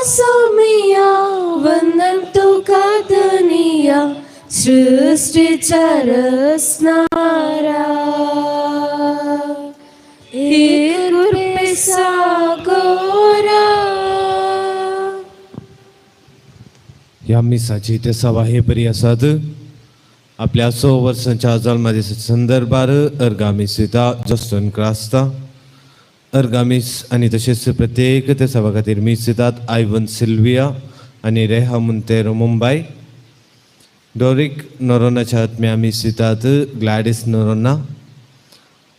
सोमिया, वंदन तुका धनिया, सृष्टीच्या रचणारा. एक सागोरा. ह्या मिसाची ते सभा हे बरी आसात. आपल्या स वर्सांच्या जल्मदिसा संदर्भार अर्गामीस दिता जस्टन क्रास्ता. अर्गामीस आनी तशेंच प्रत्येक ते सभा खातीर मीस दितात आयवन सिल्विया आनी रेहा मुंतेरो मुंबय. डोरीक नोरोनाच्या आत्म्या मीस दितात ग्लॅडीस नोरोना.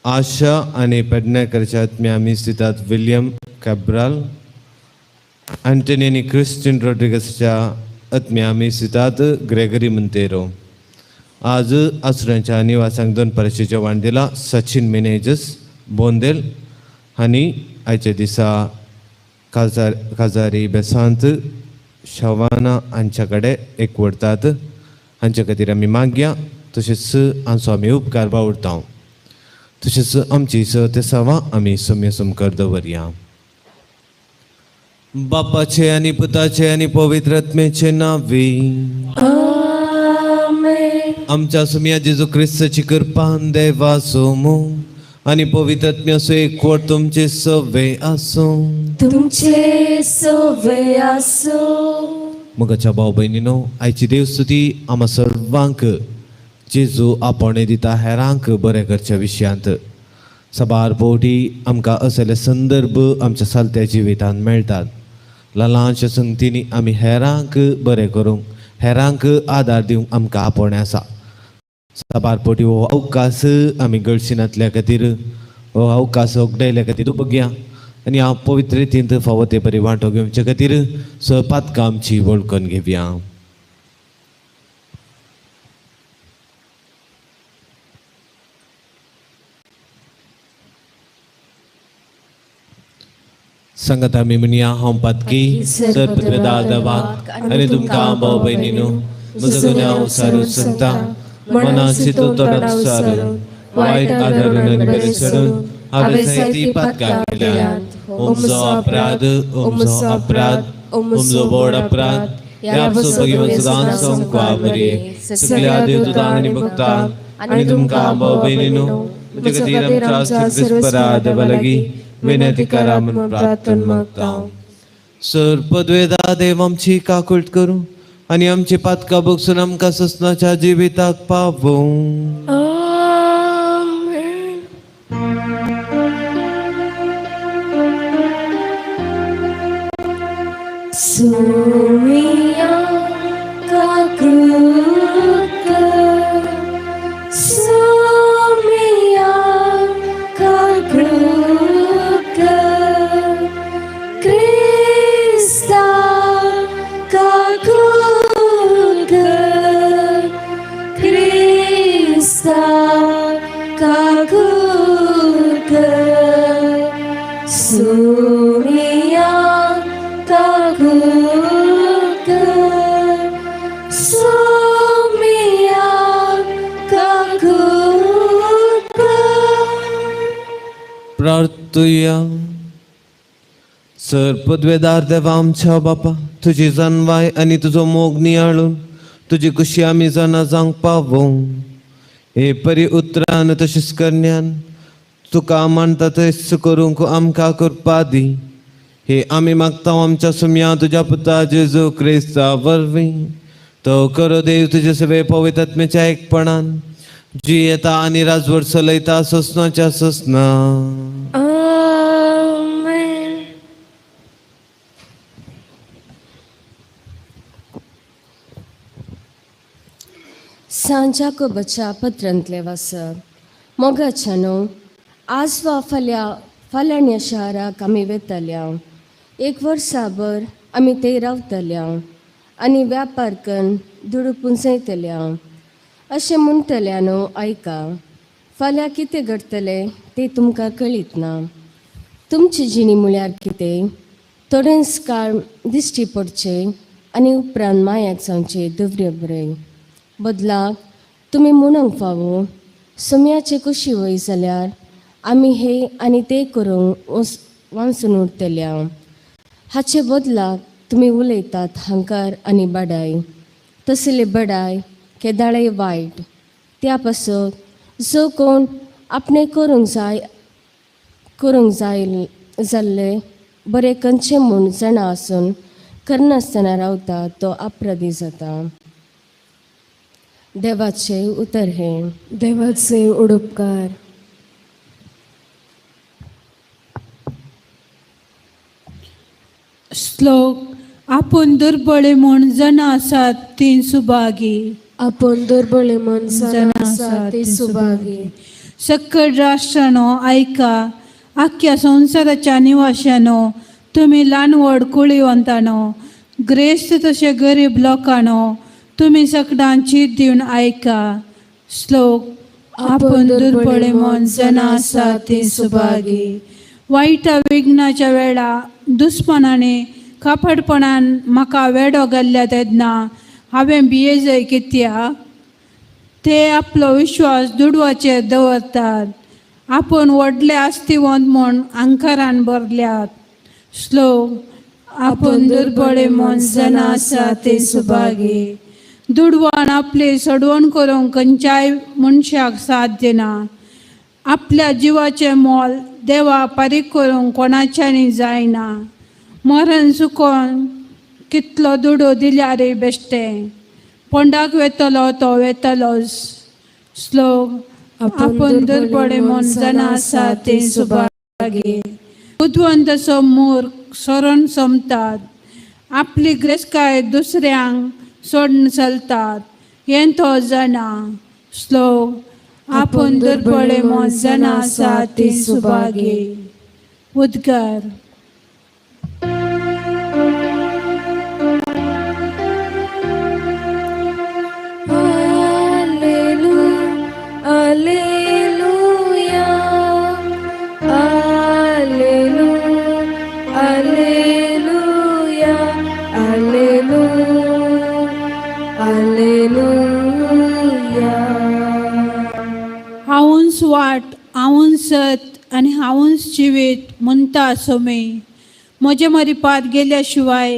आशा आनी पेडणेकरच्या आत्म्या मीस दितात विल्यम कॅब्राल. अँटनी आनी क्रिस्टीन रॉड्रिगसाच्या आत्म्या मीस दितात ग्रेगरी मुंतेरो. आज आसुरांच्या निवासांक दनपाराचें जेवण दिलां सचिन मिनेजस बोंदेल आनी आयच्या दिसा काजारी बेसांत शवाना हांच्या कडेन एकवडतात. हांच्या खातीर आमी मागया, तशेंच हांचो आमी उपकार बावडता. तशेंच आमची स ते सवा आमी सम्य समकर दवरया. बापाचे आनी पुताचे आनी पवित्र आत्म्याचे नांवी. आमेन. आमच्या सुमया जेजू क्रिस्ताची कृपा, देवाचो मोग आनी पवित्र आत्म्याचो एकवट तुमचे सवे आसूं. तुमचे सोवे आसो. मोगाच्या भाव भयणीनो, आयची देवस्तुती आमा सर्वांक जेजू आपोवणें दिता हेरांक बरें करच्या विशयांत. साबार फावटी आमकां असले संदर्भ आमच्या सालत्या जिवितांत मेळटात. ल्हान ल्हानशा संगतींनी आमी हेरांक बरें करूंक, हेरांक आदार दिवंक आमकां आपोवणें आसा. साबार फावटी हो अवकाश आमी गळशिनातल्या खातीर, हो अवकाश ओगडायल्या खातीर बघया आनी हांव पवित्र रितींत फावो ते परी वांटो घेवचे खातीर सपातकां आमची वळखून घेवया. सांगात आमी म्हणया, हांव पातकी सरपत्रेदार देवाक आनी तुमकां भाव भयणीनो म्हजो गुन्यांव सारू सांगता. मना चिंतून तोंडात सारून वायट आदारून आनी बरें सोडून हांवें जायतीं पातकां केल्यांत. हो म्हजो अपराध, हो म्हजो अपराध, हो म्हजो व्हड अपराध. ह्या भगिनी सदांच संकवा सगळ्या देवदूतांक आनी भक्तांक आनी तुमकां भाव भयणीनो म्हजे खातीर आमच्या सर्वेस्परा देवा लागीं विनंती करा म्हूण प्रार्थना मागता. सर पदवेदा देव आमची काकूट करूं आनी आमची पातकां भोगसून आमकां ससनाच्या जिविताक पावोवं. आमेन. सोमिया काकूट कर, सोमिया काकूट कर, क्रिस्ता काकूट कर, क्रिस्ता काकूट कर, सोमिया काकूट कर, सोमिया काकूट कर. प्रार्थुया. सर पदवेदार देवा आमच्या बापा, तुजी जानवाय आनी तुजो मोग नियाळून तुजी खुशी आमी जाणा जावंक पावों. हे परी उतरान तशेंच करण्यान तुका मानता तशें करूंक आमकां करपा दी. हे आमी मागता आमच्या सुमया तुज्या पुता जेजू क्रिस्ता वरवीं. तो करो देव तुजे सवे पवित्र आत्म्याच्या एकपणान जियेता आनी राजवट चलयता सोसनाच्या सोसना. आमेन. सांजाकोबाच्या पत्रांतलें वाचप. मोगाच्या न्हू, आज वा फाल्यां फाल्यांच्या शाराक आमी वेतल्या. एक वर्साभर आमी थंय रावतल्या आनी व्यापार कन्न दुडू पुंजयतल्या अशें म्हणटल्या. न्हू, आयका, फाल्यां कितें घडटलें तें तुमकां कळीत ना. तुमची जिणी म्हळ्यार कितें? थोडेच काळ दिश्टी पडचें आनी उपरांत मायाक जावचें दवरे बरें. बदलाक तुमी म्हणूंक फावो, सुम्याचे कुशी वय जाल्यार आमी हे आनी ते करूंक वांचून उरतल्या. हाचे बदलाक तुमी उलयतात हंकार आनी बडाय. तसली बडाय केदाळय वायट. त्या पासत जो कोण आपणें करूंक जाय जाल्लें बरें खंयचें म्हूण जाणा आसून करनासतना रावता तो अपराधी जाता. देवाचें उतर हें. देवाचे उडपकार. श्लोक. आपूण दुर्बळे म्हूण जाणा आसात ती सुभागी. आपण दुर्बळे मन जाणा आसा ती सुभागी. सकळ राष्ट्रांनो आयका, आख्ख्या संवसाराच्या निवाशांनो, तुमी ल्हान व्हड कुळीवंतानो, ग्रेस्त तशे गरीब लोकांनो, तुमी सकडां चीत दिवन आयका. श्लोक. आपूण दुर्बळे म्हूण जाणा आसा ती सुभागी. वायटा विघ्नाच्या वेळा दुस्मानांनी कापडपणान म्हाका वेडो घाल्ल्या तेन्ना हांवें भियेजय कित्याक? ते आपलो विश्वास दुडवाचेर दवरतात, आपूण व्हडले आस्तिवंत म्हूण अंकारान भरल्यात. श्लोक. आपूण दुर्बळे म्हूण जाणा आसा ते सुभागी. दुडवान आपली सोडवण करूंक खंयच्याय मनशाक साथ दिना. आपल्या जिवाचें मोल देवा फारीक करूंक कोणाच्यानी जायना. मरण चुकोन कितलो दुडू दिल्यारय बेश्टें, फोंडाक वेतलो तो वेतलोच. श्लोक. आपूण दुर्बळे म्हूण जाणा आसा ती सुभागी. बुदवंत असो मूर्ख सरण सोमतात, आपली ग्रेसकाय दुसऱ्यांक सोडून चलतात हें तो जाणा. श्लोक. आपूण दुर्बळे म्हूण जाणा आसा ती सुभागी. उद्गार. Alleluia, Alleluia, Alleluia, Alleluia, Alleluia. हांवूच वाट, हांवूच सत आनी हांवूच जिवीत म्हणटा सोमी. म्हजे मरिपात गेल्या शिवाय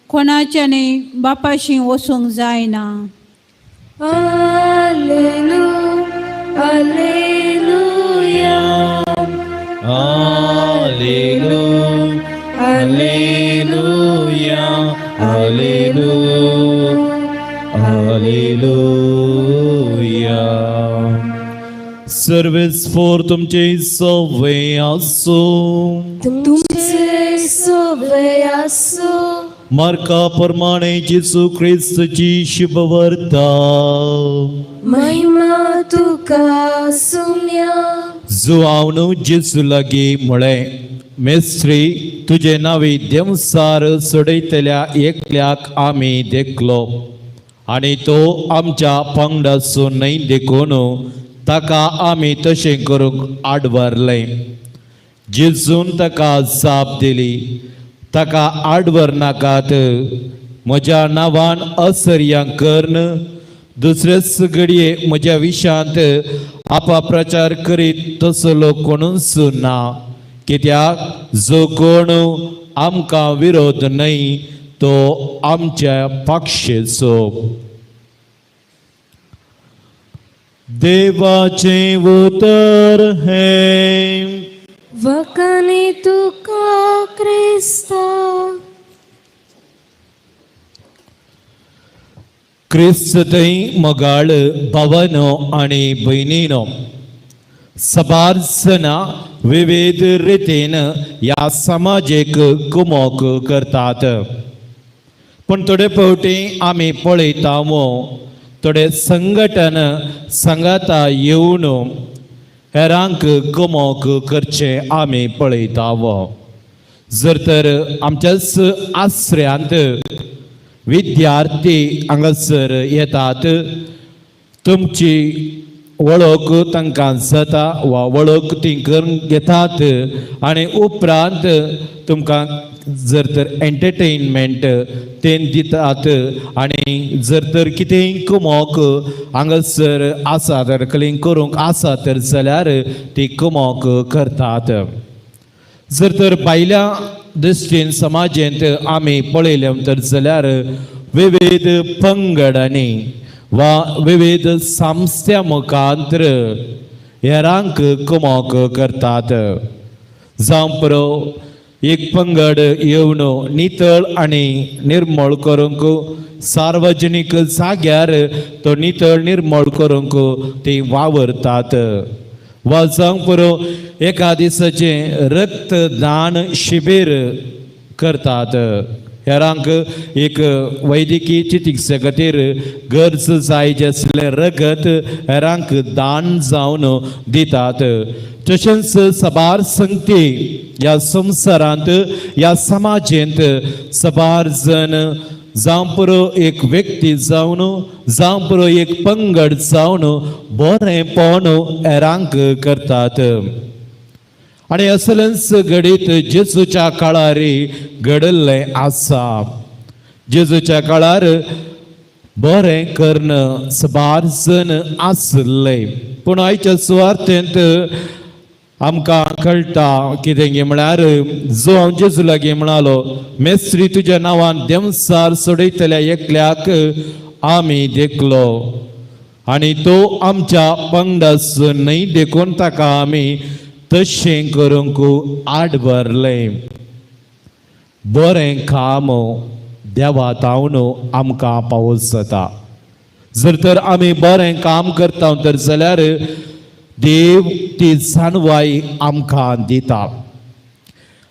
कोणाच्यानी बापाशी वचूंक जायना. Alleluia, Alleluia, Alleluia, Alleluia, Alleluia, Alleluia. Service for तुमचे सवे आसूं. तुमचे सवे आसूं. मार्का प्रमाणे जेसू क्रिस्तची शुभवार्ता. महिमा तुका सुम्या. जुआवनु जेसू लागीं म्हळें, मेस्त्री, तुजे नावी देंवसार सोडयतल्या एकल्याक आमी देखलो आनी तो आमच्या पंगडाचो न्हय, देखून ताका आमी तशें करूंक आडवरलें. जेजून ताका जाप दिली, ताका आडवर नाकात. म्हज्या नांवान असर्यां करून दुसरेच घडये म्हज्या विशांत आपाप्रचार करीत तसलो कोणूच ना. कित्याक जो कोण आमकां विरोध न्हय तो आमच्या पक्षेचो. देवाचें उतर हें. वखाणी तुका क्रिस्ता. क्रिस्त थंय मोगाळ भावानो आनी भयणीनो, साबार जाणां विविध रितीन ह्या समाजेक कुमोक करतात, पूण थोडे फावटी आमी पळयता थोडे संघटन सांगाता येवन हेरांक कुमोक करचें आमी पळयता. जर तर आमच्याच आसऱ्यांत विद्यार्थी हांगासर येतात, तुमची वळख तांकां जाता वा वळख ती करून घेतात आनी उपरांत तुमकां जर तर एंटरटेनमेंट ते दितात आनी जर तर कितेंय कुमोक हांगासर आसा तर क्लीन करूंक आसा तर जाल्यार ती कुमोक करतात. जर तर भायल्या दृश्टीन समाजेंत आमी पळयलें तर जाल्यार विविध पंगडांनी वा विविध संस्थ्या मुखांतर हेरांक कुमोक करतात. जावं पुरो एक पंगड येवन नितळ आनी निर्मळ करूंक सार्वजनीक जाग्यार तो नितळ निर्मळ करूंक ती वावरतात, वा जावंक पुरो एका दिसाचें रक्तदान शिबीर करतात. हेरांक एक वैद्यकीय चिकित्से खातीर गरज जाय जें आसलें रगत हेरांक दान जावन दितात. तशेंच सबार संगती ह्या संवसारांत ह्या समाजेंत सबार जण जावं पुरो एक व्यक्ती जावन, जावं पुरो एक पंगड जावन बरेंपण हेरांक करतात. आनी असलेंच घडीत जेजूच्या काळार घडिल्लें आसा. जेजूच्या काळार बरें कर्ण सबार जण आसले, पूण आयच्या सुवार्थेंत आमकां कळटा कितें गे म्हळ्यार जो हांव जेजू लागीं म्हणालो, मेस्त्री, तुज्या नांवान देंवचार सोडयतल्या एकल्याक आमी देखलो आनी तो आमच्या पंगडाचो न्हय, देखून ताका आमी तशें करूंक आड भरलें. बरें काम देवा तावन आमकां पावस जाता. जर तर आमी बरें काम करता तर जाल्यार देव ती जाणवाय आमकां दिता.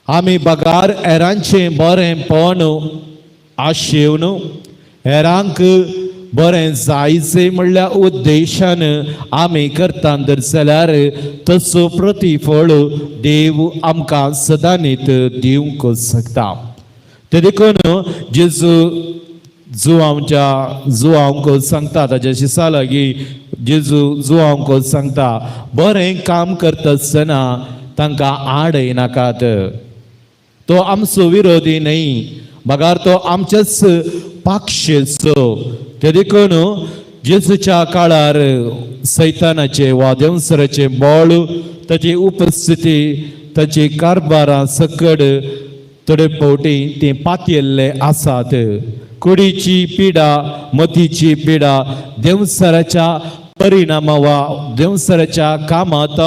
आमी बगार हेरांचें बरेंपण आशेवन हेरांक बरें जायचें म्हणल्या उद्देशान आमी करता तर जाल्यार तसो प्रतिफळ देव आमकां सदांनीत दिवंक शकता. ते देखून जेजू जुवांच्या जुवांक सांगता, ताच्या शिसा लागीं जेजू जुवांक सांगता, बरें काम करता आसतना तांकां आड येनाकात. तो आमचो विरोधी न्हय, बगार तो आमच्याच पाक्षेचो. ते देखून जेजूच्या काळार सैतानाचे वा देंवसराचे बळ, ताची उपस्थिती, ताची कारभारां सकड थोडे फावटी ते पातयेल्ले आसात. कुडीची पिडा, मतीची पिडा देंवसराच्या परिणामा वा देंवसराच्या कामांत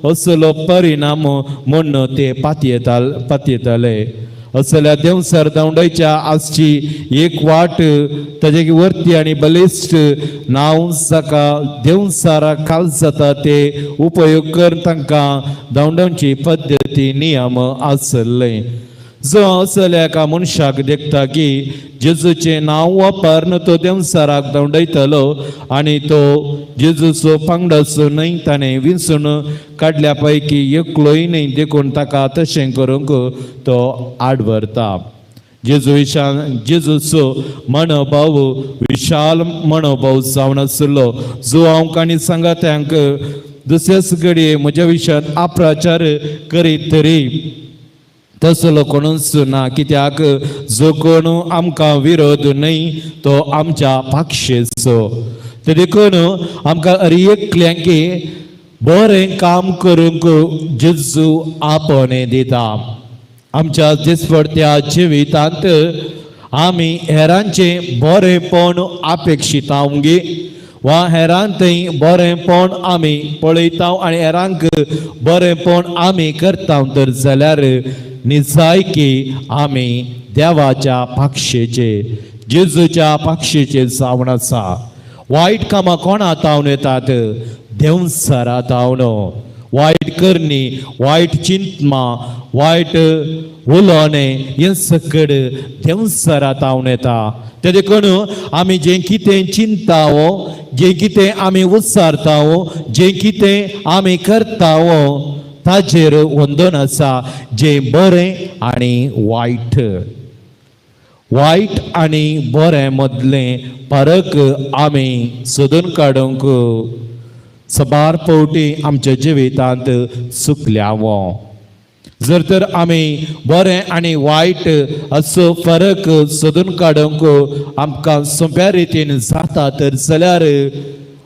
असलो परिणाम म्हूण ते पातयेताले. असल्या देंवसर धांवडायच्या आसची एक वाट ताजे वरती आनी बलिश्ट नांव जाका देंवसारा खाल जाता ते उपयोग करून तांकां धांवडावची पद्दती नियम आसले. जो असल्या एका मनशाक देखता की जेजूचें नांव वापरून तो देंवसाराक धांवडयतलो आनी तो जेजूचो पंगडाचो न्हय, ताणें विंचून काडल्या पैकी एकलोय न्हय, देखून ताका तशें करूंक तो आड व्हरता. जेजू विशाल जेजूचो मनोभाव विशाल मनोभाव जावन आशिल्लो. जो हांव आनी सांगात्यांक दुसऱ्याच घडये म्हज्या विशयांत अप्रचार करीत तरी तसलो कोणूच ना, कित्याक जो कोण आमकां विरोध न्हय तो आमच्या पाक्षेचो. ते देखून आमकां हर एकल्यांकी बरें काम करूंक जेजू आपणे दिता. आमच्या दिसपडत्या जिवितांत आमी हेरांचें बरेंपण अपेक्षिता गे वा हेरांक थंय बरेंपण आमी पळयता आनी हेरांक बरेंपण आमी करता तर जाल्यार निजायकी आमी देवाच्या पाक्षेचे, जेजूच्या पाक्षेचे जावन आसा. वायट कामां कोणा तावन येतात? देंवसरा तावन. वायट करणी, वायट चिंतमा, वायट उलोवणें हें सकड देंवसरा तावन येता. ते देखून आमी जें कितें चिंता, जें कितें आमी उच्चारता, जें कितें आमी करता ताजेर वंदन आसा जें बरें आनी वायट. वायट आनी बरें मदलें फरक आमी सोदून काडूंक सबार फावटी आमच्या जिवितांत चुकल्या. जर तर आमी बरें आनी वायट असो फरक सोदून काडूंक आमकां सोंप्या रितीन जाता तर जाल्यार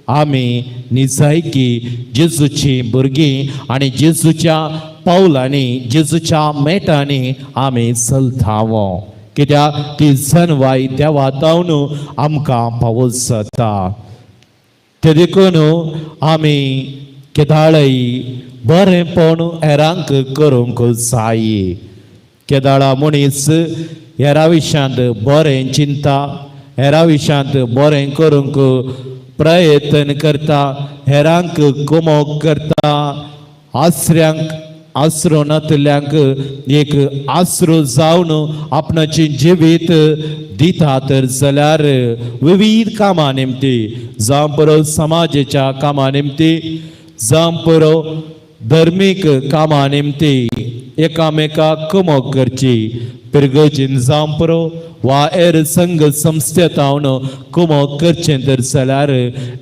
आमी निजायकी जेजूची भुरगीं आनी जेजूच्या पावलांनी जेजूच्या मेटांनी आमी चलता. कित्याक ती जनवाय देवा तावन आमकां पावस जाता. ते देखून आमी केदाळय बरेंपण हेरांक करूंक जाय. केदाळा मनीस हेरा विशयांत बरें चिंता, हेरा विशयांत बरें करूंक प्रयत्न करता, हेरांक कुमोक करता, आसऱ्यांक आसरो नातल्यांक एक आसरो जावन आपणाचें जिवीत दिता तर जाल्यार विविध कामां निमती, जावं पुरो समाजाच्या कामां निमती, जावं पुरो धर्मीक कामां निमती एकामेकाक कुमोक करची. पिरगर्जीन जावं पुरो वा हेर संघ संस्थेतावन कुमोक करचें तर जाल्यार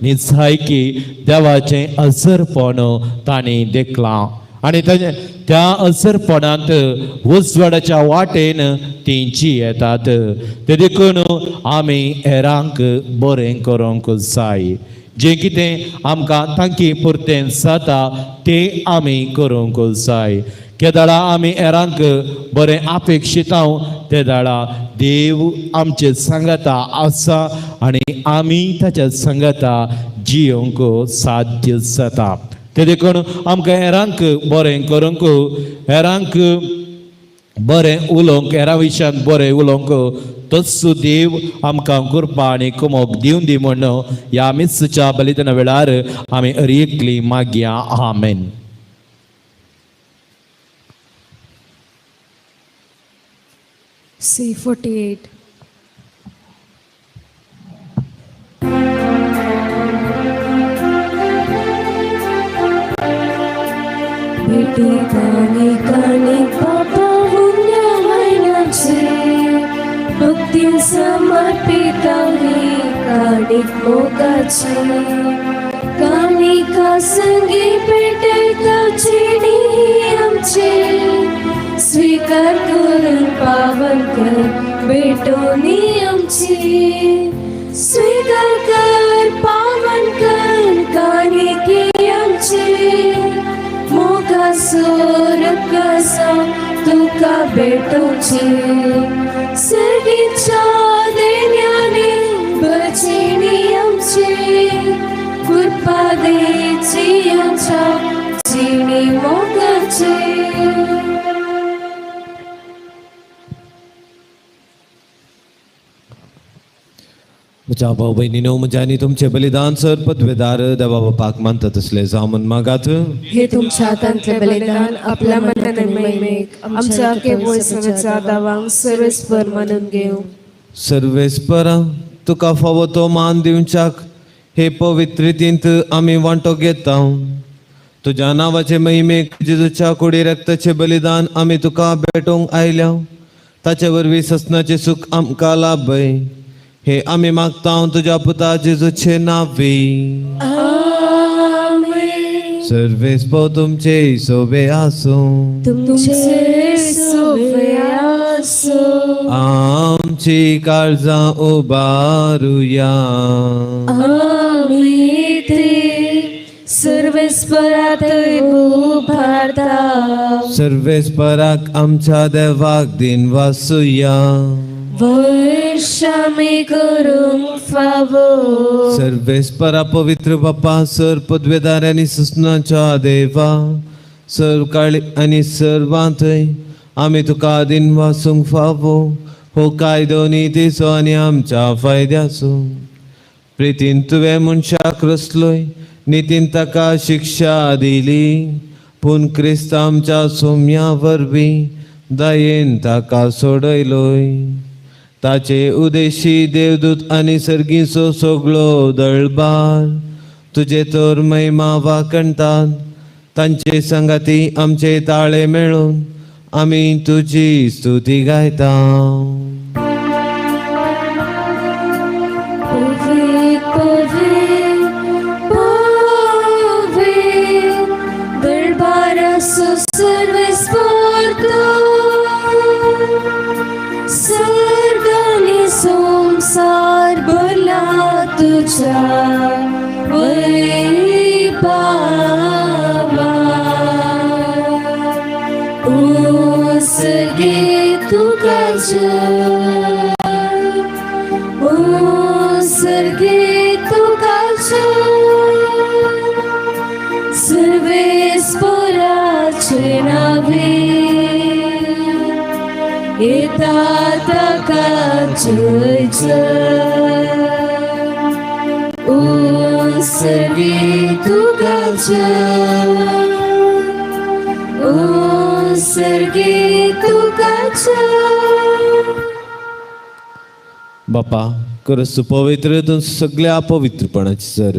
निजायकी देवाचें अजरपण तांणी देखलां आनी ताजें त्या असरपणांत उजवाडाच्या वाटेन तीं जियेतात. ते देखून आमी हेरांक बरें करूंक जाय. जें कितें आमकां तांकी पुरतें जाता तें आमी करूंक जाय. केदाळा आमी हेरांक बरें अपेक्षिता ते दाळा देव आमचे सांगाता आसा आनी आमी ताच्या सांगाता जियोंक साध्य जाता. ते देखून आमकां हेरांक बरें करूंक, हेरांक बरें उलोवंक, हेरां विशयांत बरें उलोवंक तस्सो देव आमकां कृपा आनी कुमोक दिवन दी म्हण ह्या मिस्सच्या बलिदाना वेळार आमी अरयकली मागया. आमेन. C48. भेटी काणी काणी पापा पुण्यमयनाचे भक्ती समर्पिताली काणीक मोगाचे काणिका संगी पेटयता चिणी आमचे स्वीकार करून पावन कर भेटोनी आमची स्वीकार कर पावन कर काणिके आमचे मोगासो रक्कसा तुका भेटोवचे सर्गीच्या देण्याने बचिणी आमचे कृपा द्यायची आमच्या जिणी मोगाचे. म्हज्या भाव भयणीनो, म्हज्या आनी तुमचें बलिदान सर पदवेदार देवा बापाक मानता तसलें जावं म्हूण मागात. हे तुमच्या हातांतले बलिदान आपल्या मनान आणि महिमेक आमच्या केवळ सगळ्या दावांक सर्वेस्पर मानून घेऊ. सर्वेस्परा, तुका फावो तो मान दिवच्याक हे पवित्र रितींत आमी वांटो घेता. तुज्या नांवाचे महिमेक जेजूच्या कुडी रक्ताचें बलिदान आमी तुका भेटोवंक आयल्या. ताचे वरवीं ससनाचें सूख आमकां लाभय हे आमी मागता तुज्या पुता जेजूचे नांवी. आमेन. सर्वेस्पर तुमचे सोबे आसूं. तुमचे सोबे आसूं. आमची काळजां उबारुया. आमी ते सर्वेस्परात उभारता. सर्वेस्पराक आमच्या देवाक दिन वासुया. वर्षामी करूंक फावो. सर्वेस्परा, पवित्र बापा, सर पदवेदार आनी सुसनाच्या देवा, सर काळी आनी सर्वांतय आमी तुका दिन वासूंक फावो. हो कायदो नितीचो आनी आमच्या फायद्याचो. प्रितीन तुवें मनशाक रचलोय, नितीन ताका शिक्षा दिली, पूण क्रिस्त आमच्या सोम्या वरवीं दयेन ताका सोडयलोय. ताचे उदेशी देवदूत आनी सर्गीचो सगळो दळबार तुजे तर महिमा वाखणतात. तांचे संगाती आमचे ताळे मेळून आमी तुजी स्तुती गायता. पवित्र पवित्र पवित्र दरबारासो सर्वेस्पर सर्ग आनी संवसार भरला तुज्या वैभवान. सर्गी तुका जय, ओ सर्गी तुका जय, सर्वेस्पराचे नावे येता ताका जय जय, ओ सर्गी तुका जय, ओ सर्गी तुका जय. बापा करस तूं पवित्र तूं सगळ्या अपवित्रपणाची सर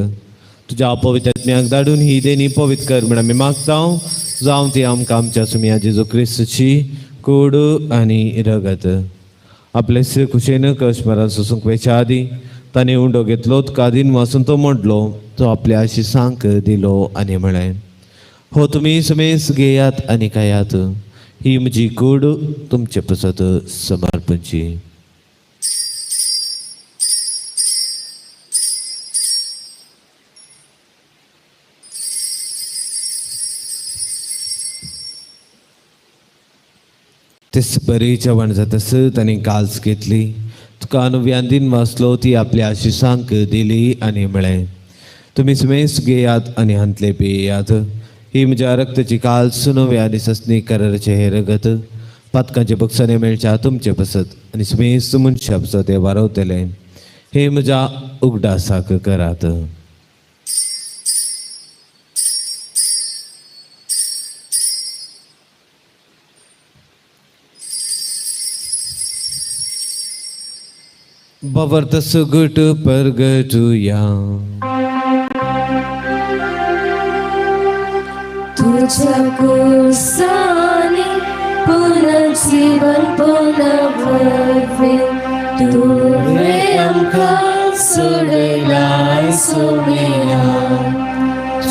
तुज्या अपवित्रात्म्याक धाडून ही देणी पवित्र कर म्हण आमी मागता. जावं ती आमकां आमच्या सुमया जेजू क्रिस्तची कूड आनी रगत. आपले कुशेन कश्मरान सोसूंक वेच्या आदीं ताणें उंडो घेतलो, तुका दिन वासून तो म्हणलो, तो आपल्या आशिसांक दिलो आनी म्हळें, हो तुमी समेस घेयात आनी खायात, ही म्हजी कूड तुमचे पसत समर्पणची. तेच बरी जेवण जातस ताणें काल्स घेतली, तुका अनुव्यांदीन वाचलो, ती आपल्या आशिसांक दिली आनी म्हळें, तुमी सुमेस घेयात आनी हांतले पियात, ही म्हज्या रक्ताची काल्स नव्या आनी ससनी कराराचें हें रगत पातकांचे बक्षाने मेळच्या तुमचे पसत आनी सुमेस मनशा पसत हें वारवतलें, हे म्हज्या उगडासाक करात. बाबर सुगट परगटुया. तुझ्या कुसानी पुनर्जीवन पुनर्ववे तुवें आमकां सोडयलाय सोम्या,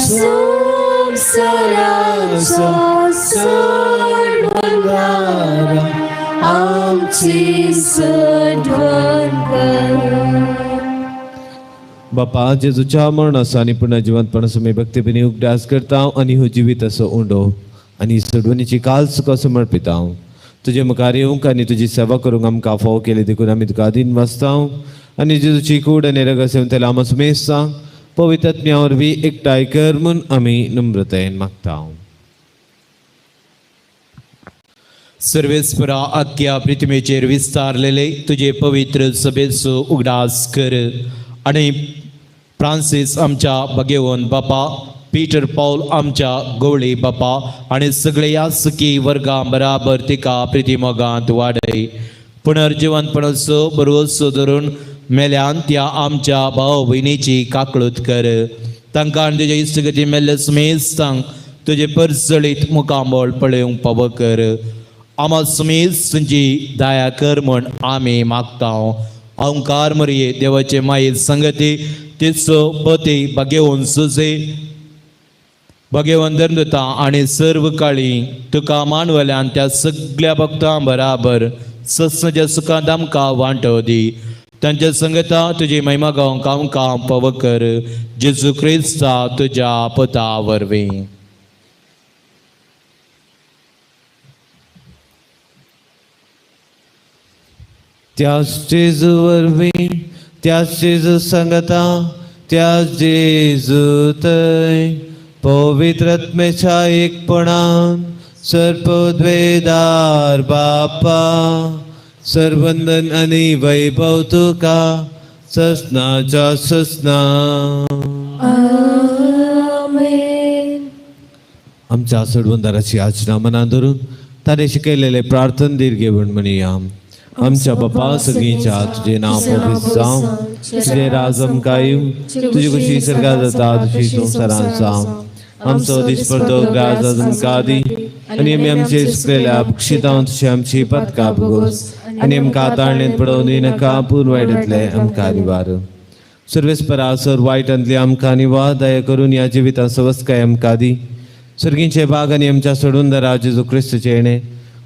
संवसाराचो सोडवणहारा आमची सोडवण कर. बापा जेजूच्या मरणाचो आनी पुनर्जिवंतपणाचो आमी भक्तीपणी उगडास करता आनी हो जिवीत असो उंडो आनी सोडवणीची काल तुका समर्पिता. तुजे मुखार येवंक आनी तुजी सेवा करूंक आमकां फावो केली देखून आमी तुका आदीन वाचता आनी जेजूची कूड आनी रगत सेवन त्याला आमकां सुमेस सांग पवित्र आत्म्या वरवीं एकठांय कर म्हूण आमी नम्रतायेन मागता. सर्वेस्परा आख्या पृथ्वीचेर विस्तारलेले तुजे पवित्र सभेचो उगडास कर आनी फ्रांसीस आमच्या भगेवन बापा, पीटर पावल आमच्या गवळी बापा आनी सगळ्या सुखी वर्गां बराबर तिका प्रितीमोगांत वाडय. पुनर्जिवनपणाचो बरोसो धरून मेल्यान त्या आमच्या भाव भयणीची काकळूत कर. तांकां आनी तुज्या इश्टगती मेल्ले सुमेस्तांक तुजे परजळीत मुखामळ पळोवंक पावो कर. आमा सुमेस तुजी दया कर म्हण आमी मागता. ओंकार मरये देवाचे माये संगती तिचो पती भगेवन सुजे भगेवन धर्मदूता आनी सर्व काळी तुका मानवल्यान त्या सगळ्या भक्तां बराबर सस्नाच्या सुखांत आमकां वांटो दी. तांच्या संगता तुजी महिमा गावंक आमकां पव कर, जेजू क्रिस्ता तुज्या पता वरवीं. त्याच जेजू वरवीं, त्याच जेजू सांगता, त्याच जेजू थंय पवित्र आत्म्याच्या एकपणान सर्पद्वेदार बापा, सर्वंदन आनी वैभव तुका ससनाच्या ससना. आमेन. आमच्या सोडवणदाराची याचना मनात धरून ताणें शिकयलेले प्रार्थन दीर्घ घेवन म्हणया. आमच्या बापा सगळींच्या, तुजें नांव पवित्र जावं, तुजें राज आमकां येवं, तुजी खुशी सरकार जाता तुजी संवसारांत जावं. आमचो दिसपडतो ग्रास आज आमकां दी आनी आमी आमचे सुकलेल्या बक्षितां तशी आमची पदकां भोगोस आनी आमकां ताळणेंत पडोवन दिनाका, पूर वायटांतलें आमकां निवार. सर्वेस्परा सर वायटांतली आमकां निवार, दया करून ह्या जिवितांत सवस्काय आमकां दी. सर्गींचे बाग आनी आमच्या सोडून जेजू क्रिस्तचे येणे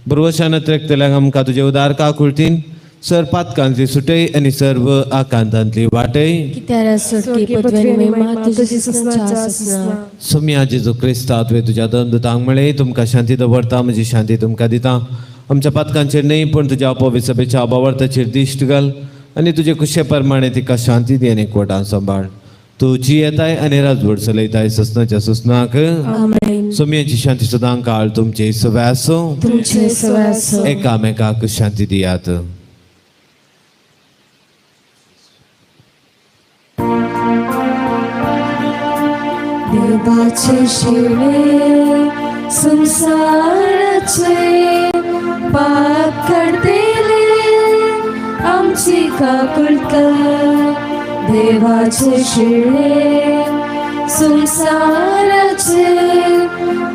बरवशान त्रेकतल्याक आमकां तुजे उदार काकुळतीन सर पातकांतली सुटय आनी सर्व आकांतांतली वाटय. कित्यारा सोडकी पदवी महिमा तुजी ससनाच्या ससना. सोम्या जेजू क्रिस्ता, तुवें तुज्या दंदुतांक म्हळें, तुमकां शांती दवरता, म्हजी शांती तुमकां दिता. आमच्या पातकांचेर न्हय पूण तुज्या पवित्र अबावर्ताचेर दिश्ट घाल आनी तुजे कुशे प्रमाणे तिका शांती दी आनी एकवटान सांबाळ. तूं जियेताय आनी राजवट चलयताय ससनाच्या ससनाक. आमेन. सोमयांची शांती सदां काळ तुमचे सवे आसूं. तुमचे सवे आसूं. एकामेकाक शांती दियात. देवाचे शिणे संसाराचे पाप काडतेले आमची काकुळट. देवाचे शिणे संसाराचे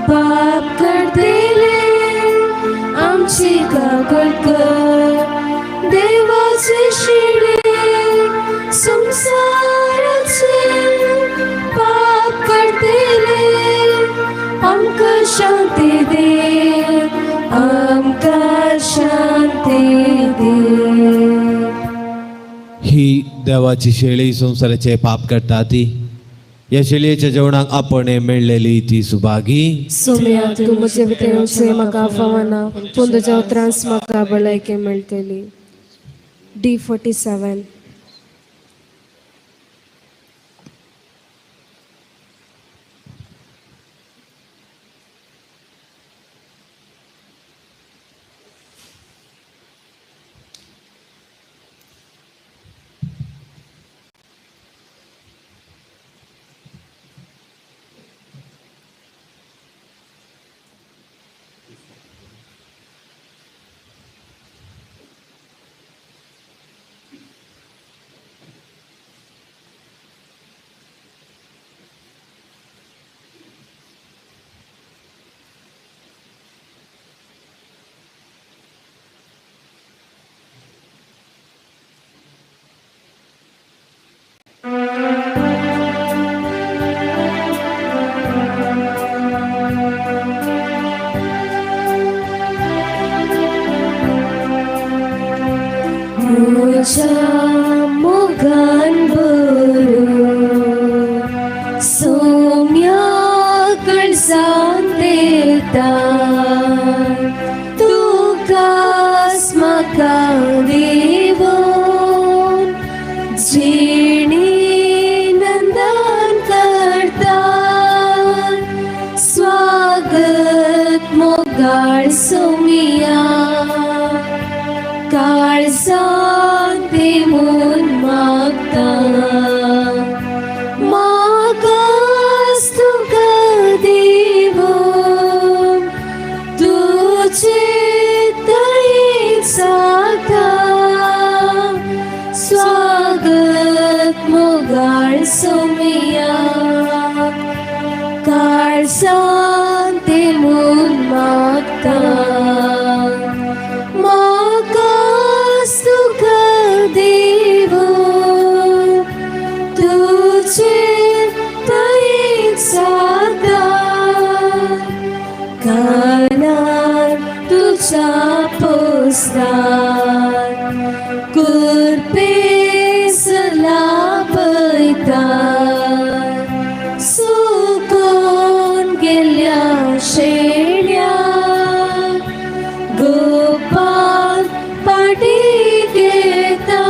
पाप काडतेले आमची काकुळट. देवाचे शिणे संसाराचे पाप काडतेले आमकां शांती दी, आमकां शांती दी. ही देवाची शेळी संवसाराचे पाप करता ती ह्या शेळयेच्या जेवणाक आपण मेळ्ळेली ती सुभागी. सोम्या, तूं म्हजे भितर येवचें म्हाका फावना, पूण तुज्या उतरांच म्हाका भलायकी मेळटली. D 47. म्हज्या मोगान भरून सोम्या कळसान देता तुकाच म्हाका दिवन जिणी नंदन करता. स्वागत मोगाळ सोमिया, काळजांत म्हूण मागता. म्हाकाच तुका दिवन तुजे दयेक जाता. स्वागत मोगाळ सोमिया, काळजांत म्हूण मागता. म्हाकाच तुका दिवन तुजे दयेक जाता. कानार तुज्या पोस्तार कुरपेस लाभयता. सुकोन गेल्या शेण्या गोपाल पाटी घेता.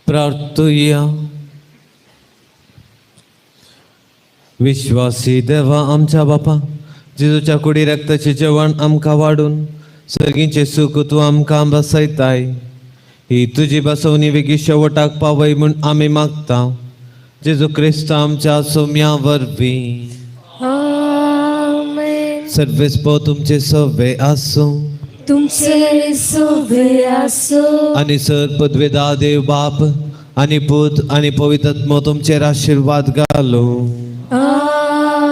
प्रार्थुया. विश्वासी देवा आमच्या बापा, जेजूच्या कुडी रक्ताचे जेवण आमकां वाडून सर्गींचे सुख तूं आमकां बसयताय. ही तुजी बसवणी वेगीं शेवटाक पावय म्हूण आमी मागता, जेजू क्रिस्त आमच्या सोम्या वरवीं. आमेन. सर्वेस्पो तुमचे सवे आसूं. तुमचे सोवे आसूं. आनी सर पदवेदा देव बाप आनी पूत आनी पवित्र आत्मो तुमचेर आशिर्वाद घालूं. आमेन.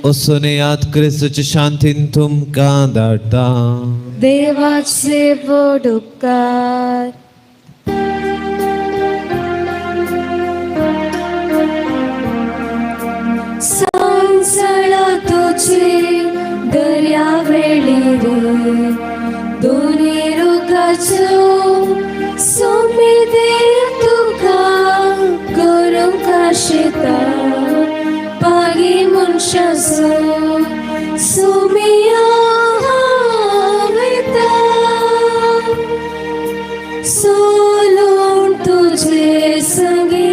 वचून क्रिस्तूचे शांतीन तुमकां धाडटा. देवाचे व्हड उपकार. सांजळा तुझे दर्या वेळी रे दोनी रुखाच्यो सोमी देव तुका करूंक आशिता पागी मनशाचो सुमिया वयता सोलून तुझे संगी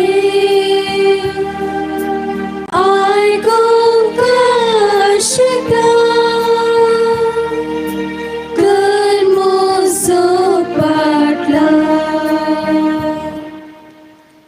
आयकूंक आशिता कर म्हजो पाटला.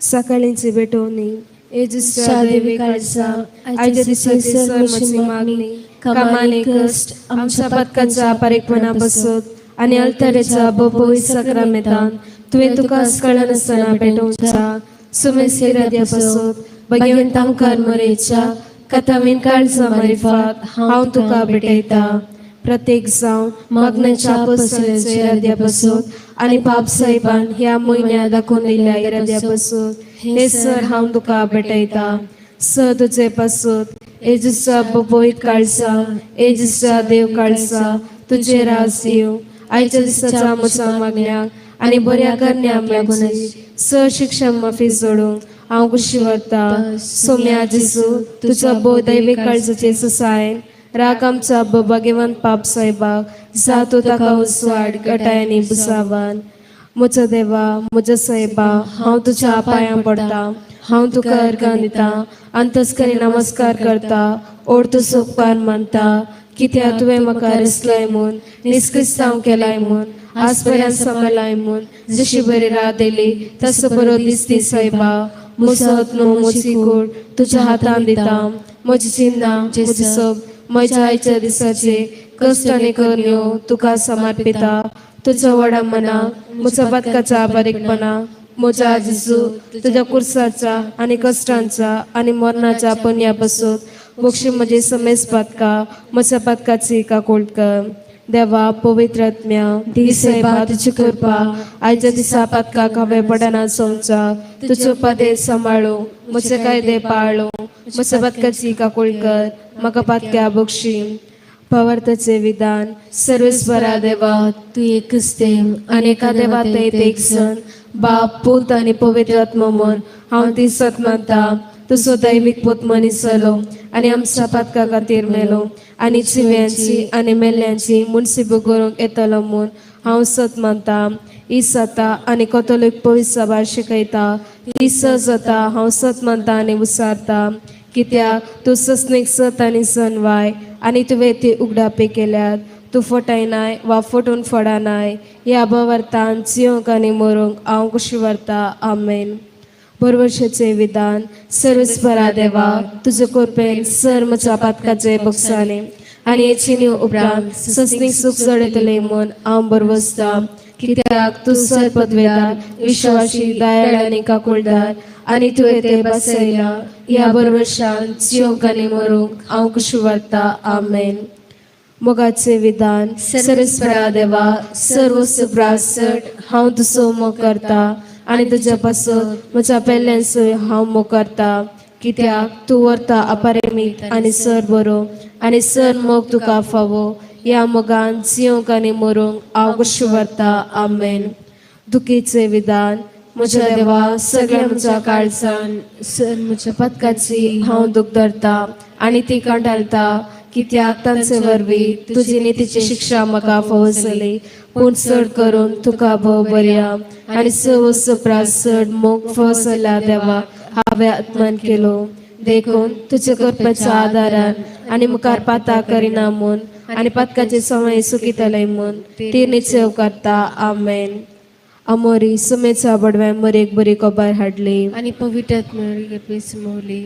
सकाळींची भेटवणी. येजूच्या दैवी काळजा, आयच्या दिसाची सर्वांची मागणी, कामाने कष्ट आमच्या पथकाच्या पारेकपणा बसत आणि अल्तरेच्या बपोई सक्रामेतान तुवें तुका कळनासतना पेटोवच्या सुमेस इराद्या बसत भगवंतांकार मरेच्या कथावीन काळजा मारिफात हांव तुका भेटयता. प्रत्येक जावन मागण्याच्या पसऱ्याच्या इराद्या बसत आणि पाप साहेबान ह्या म्हयन्या दाखोवन दिल्ल्या इराद्या बसत हे सर हांव तुका भेटयता. स तुजे पासत येजूचा बपोईत काळसा, येजूचा देव काळसा, तुझे राज येव. आयच्या दिसाच्या म्हज्या मागण्याक आनी बऱ्या करण्या मागण्याची स शिक्षा माफी जोडूंक हांव कुशी व्हरता. सोम्या जेजू, तुझ्या भोव दैवीक काळजाचे सुसायन राग आमच्या भाग्यवंत पाप साहेबाक जातो ताका उजवाड गटायांनी बुसावान. म्हज्या देवा, म्हज्या साहेबा, हांव तुज्या पांयां पडटा, हांव तुका अर्गां दिता, अंतस्करी नमस्कार करता, ओड तुजो उपकार मानता, कित्याक तुवें म्हाका रसलाय म्हूण, निस्क्रिस्तांव केलाय म्हूण, आज पर्यंत सांबाळलाय म्हूण, जशी बरी रात दिली तसो बरो दीस दी साहेबा. म्हजो आत्मो, म्हजी कूड तुज्या हातान दिता. म्हजी चिन्नां, म्हजी सब म्हज्या आयच्या दिसाचे कश्ट आनी करण्यो तुका समर्पिता. तुझ्या व्हडा मना, म्हज्या पदकाच्या बारीकपणा, म्हज्या जेजू तुझ्या कुर्साचा आणि कष्टांचा आणि मरणाच्या पुण्या बसून बक्षी म्हजी समेस पातका, म्हज्या पातकाची काकुळट कर. देवा, पवित्र आत्म्या, दी साहेबा तुजी कृपा आयच्या दिसा पातकाक हांवें पडना सोमचा तुज्यो पदे सांबाळू, म्हजे कायदे पाळू, म्हज्या पातकाची काकुळट कर, म्हाका पातक्या बक्षी. पवर्तचे विधान. सर्वेस्वरा देवा, तू एकच देव आणि एका देवात एक सण बाप, पूत आणि पवित्र आत्मा म्हूण हांव ती सत मानता. तुजो दैवीक पूत मनीस जालो आनी आमच्या पातका खातीर मेलो आनी जिव्यांची आनी मेल्ल्यांची मुनसिब करूंक येतलो म्हूण हांव सत मानता. ही सता आनी कथोलीक पवित्र सभा शिकयता ही स जाता हांव सत मानता आनी विचारता, कित्याक तूं ससनीक सत आनी सनवाय आनी तुवें ती उगडापे केल्यात. तूं फटयनाय वा फटून फडानाय. ह्या भावार्थान जियोंक आनी मरूंक हांव कुशी व्हरता. आमेन. बरवर्षाचे विधान. सर्वेस्परा देवा, तुजे कृपेन सर म्हज्या पातकाचे बक्षाने आनी हेची उपरांत ससनीक सूख जडयतले म्हूण हांव बरवसता, कित्याक तूं सर पदवेदार, विश्वासी, दयाळ आनी काकुळदार आनी तुवें ते बसयला. ह्या बरवर्षान जियोंक आनी मरूंक हांव कुशी व्हरता. आमेन. मोगाचे विधान. सर्वेस्परा देवा, सर्व सुप्रासट हांव तुजो मोग करता आनी तुज्या पासून म्हज्या पेल्यांसूय हांव मोग करता, कित्याक तूं व्हरता अपारेमीत आनी सर बरो आनी सर मोग तुका फावो. ह्या मोगान जियोंक आनी मरूंक हांव कुशी व्हरता. आमेन. दुखीचे विधान. म्हज्या देवा, सगळ्या म्हज्या काळजान सर म्हज्या पदकाची हांव दूख धरता आनी ती कंटाळटा, कित्याक तांचे वरवीं तुजी नितीची शिक्षा म्हाका फावो जाली. पूण चड करून तुका भोव बरया आनी स प्रास चड मोग फावो जाल्या देवा, हांवें आत्मान केलो. देखून तुज्या कृपेच्या आदारान आनी मुखार पाता करिना म्हूण आनी पातकाचे समय सुकितले म्हूण ती निश्चय करता. आमेन. अमोरी सुमेचा बडव्या मरेक बरी कबार हाडली आनी पवित्र आत्म्यान कृपे समवली.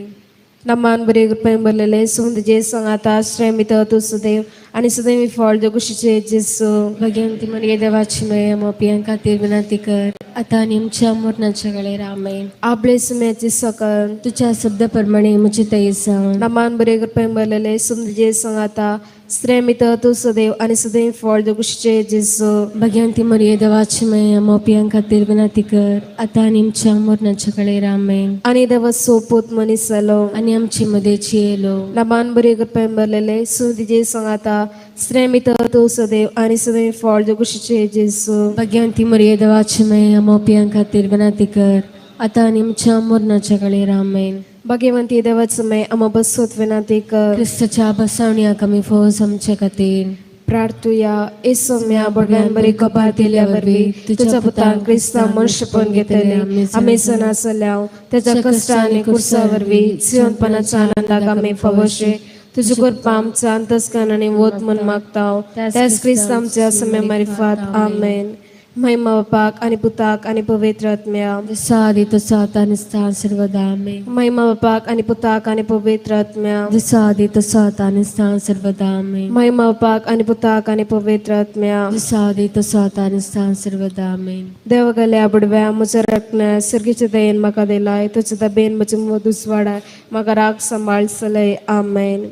नमान बरे कृपेन भरलेले सुंद जे संगाता आश्रय मित तूं सुदेव आनी सदैवी फळ देगुशीचे जेजू. भगवंती मरिये देवाची मय मोपियां खातीर विनंती कर आता आनी आमच्या मरणाच्या वेळेर. आमेन. आपले सुम्याची सकल. तुझ्या शब्दाप्रमाणे म्हजी तय जावं. नमान बरे कृपेन भरलेले सुमजे संगाता, स्त्रिया तूं सदैव आनी सदैव फळ देगुशीचे जेजू. भगवंती मरिये देवाची मय मोपियां खातीर विनंती कर आता आनी आमच्या मरणाच्या वेळेर. आमेन. आनी देवा सोपूत मनीस जालो आनी आमची मदेची येयलो. नमान बरे कृपेन भरलेले सुमजे संगाता, स्त्रिया तूं सदैव आनी सदैव फळ देगुशीचे जेजू. भगवंती मरिये देवाची मय मोपियां खातीर विनंती कर आता आनी आमच्या मरणाच्या वेळेर. आमेन. भाग्यवंती देवाचं मय आम्हा बसोत विनंती कर. क्रिस्तच्या बसवण्याक आमी फौज आमचे खातीर. प्रार्थुया. येसोम्या बडव्यान बरी कबार दिल्या वरवीं तुझ्या पुतान क्रिस्तांव मनुष्यपण घेतले आमी सणासल्याव त्याच्या कश्ट आनी कुर्सा वरवीं जिवनपणाच्या आनंदाक आमी फावोशे तुझी कृपा आमच्या अंतस्करण आनी वोत म्हूण मागताव, त्याच क्रिस्त आमच्या समय मारिफात. आमेन. महिमा बापाक आनी पुताक आनी पवित्र आत्म्या. जसा आदी तसो आता आनी सदां सर्वदा. आमेन. महिमा बापाक आनी पुताक आनी पवित्र आत्म्या. जसा आदी तसो आता आनी सदां सर्वदा. आमेन. महिमा बापाक आनी पुताक आनी पवित्र आत्म्या. जसा आदी तसो आता आनी सदां सर्वदा. आमेन. देव गेल्या बुडव्या म्हज्या रकण्या सर्गीचे दयेन म्हाका दिलाय, तुज्या दबेन म्हजे दुसवाडाय म्हाका राग सांबाळ चलय. आमेन.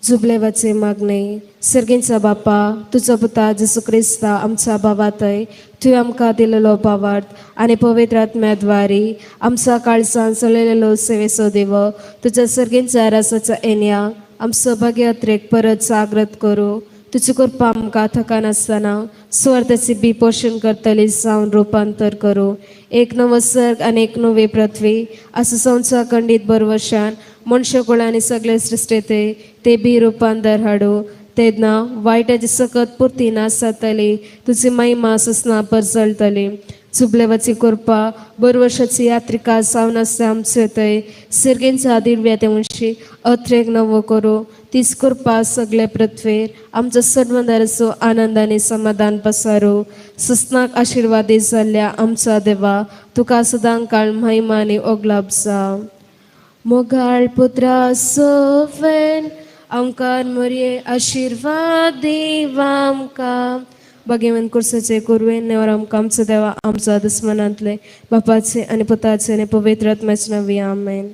जुबलेवाचे मागणे. सर्गींचा बापा, तुजो पुता जेसू क्रिस्ता आमच्या बाबातय तुवें आमकां दिलेलो बावार्थ आनी पवित्र आत्म्याद्वारी आमच्या काळजान चलयलेलो सेवेचो देव, तुज्या सर्गींच्या रसाच्या येण्या आमचो भाग्य परत जागृत करूं. तुजी कृपा आमकां थकनासतना सुवार्थाची बी पोशण करतली जावन रुपांतर करूं. एक नवो सर्ग आनी एक नवी पृथ्वी असो संवसार खंडीत बरवशान मनशाकुळ आनी सगळे सृश्टीते ते बी रुपांतर हाडूं. तेन्ना वायटाची सकत पुरती नाश जातली, तुजी महिमा ससना परजळटली. चुबलेवाची कृपा बरवर्षाची यात्रिका जावन आसता आमचे थंय सिर्गेंच्या दिव्या तेवशी अत्रेक नवो करूं. तीच कृपा सगळे पृथ्वेर आमचो सर्वदाराचो आनंद आनी समाधान पसारू. सुसनाक आशिर्वादी जाल्ल्या आमच्या देवा, तुका सदां काळ महिमा आनी ओगलाप जावं. मोगाळ पुत्रा सोफेन आमकार मरये आशिर्वाद देव आमकां. भगवंत कुर्साचे कुरवेन नेवर आमकां आमचो देवा आमचो दुस्मनांतले बापाचे आनी पुताचे आनी पवित्र आत्म्याचे नांवी. आमेन.